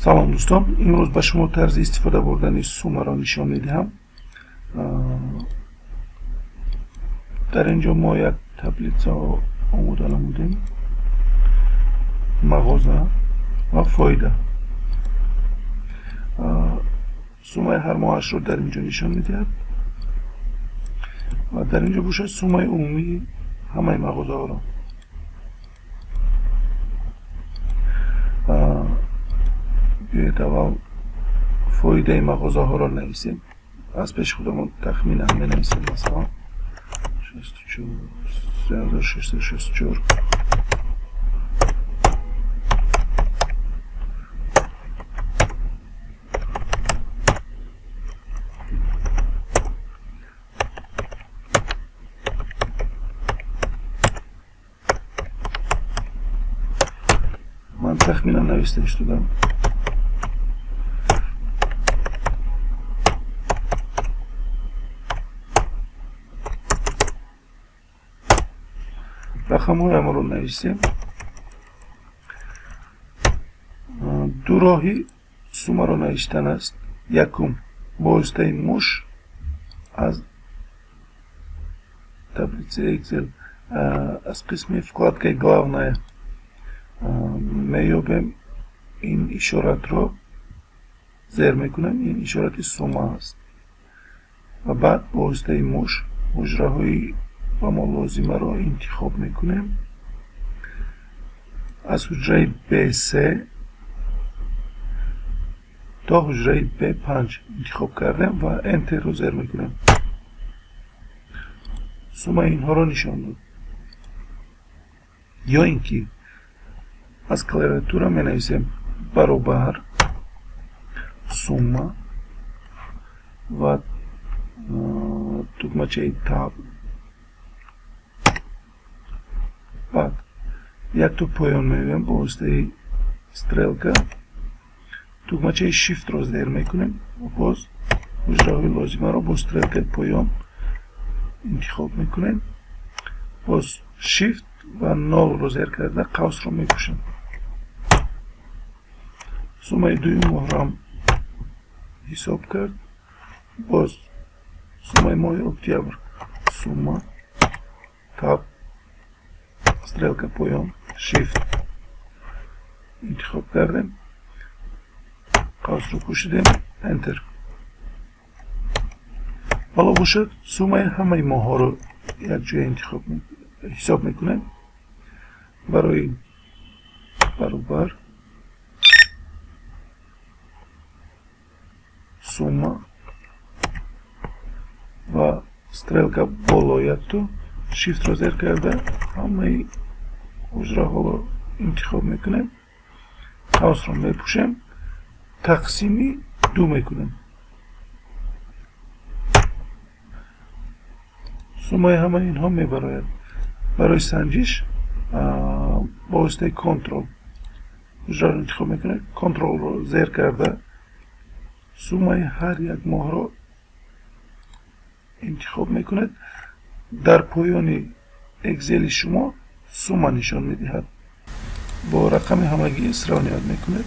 Салом дӯстон, имрӯз ба шумо тарзи истифода бурдани суммаро нишон медиҳам. Дар ин ҷо мо як таблица омода намудем: мағоза ва фоида. Суммаи ҳар моҳашро дар ин ҷо нишон медиҳад ва дар ин ҷо бошад суммаи умумии ҳамаи мағозаҳоро. Биёед аввал фоидаи мағозаҳоро нависем. Аз пеши худамон тахминан менависем, масалан 3664. Ман тахминан нависта истодам. Рақамҳоямонро нависем. Ду роҳи суммаро навиштан аст. Якум, бо воситаи муш аз таблицаи Excel аз қисми вкладкаи главная меёбем, ин ишоратро зер мекунем, ин ишорати сумма аст. Ва баъд бо воситаи муш ҳуҷраҳои ба мо лозимаро интихоб мекунем. Аз ҳуҷраи B3 то ҳуҷраи B5 интихоб кардем ва Enter-ро зер мекунем. Суммаи инҳоро нишон дод. Ё ин ки аз клавиатура менависем баробар сумма ва тугмачаи Tab. Баъд якто поён меоем бо воситаи стрелка, тугмачаи Shift-ро зер мекунем ва боз ҳуҷраҳои лозимаро бо стрелкаи поён интихоб мекунем. Боз Shift ва 0-ро зер карда қавсро мепӯшем. Суммаи дуюм моҳро ҳисоб кард. Боз суммаи моҳи октябр, сумма, Tab, стрелка поён, Shift интихоб кардем, қавсро пӯшидем, Enter. Ҳоло бошад суммаи ҳамаи моҳҳоро якҷоя интихоб ҳисоб мекунем. Барои баробар сумма ва стрелка боло якто Shift-ро зер карда ҳамаи ҳуҷраҳоро интихоб мекунем, қавсро мепӯшем, тақсими 2 мекунем. Суммаи ҳамаи инҳо мебарояд. Барои санҷиш бо воситаи Control ҳуҷраро интихоб мекунем, Control-ро зер карда суммаи ҳар як моҳро интихоб мекунед. Дар поёни Excel-и шумо сумма нишон медиҳад. Бо рақами ҳамагӣ сравнивать мекунед.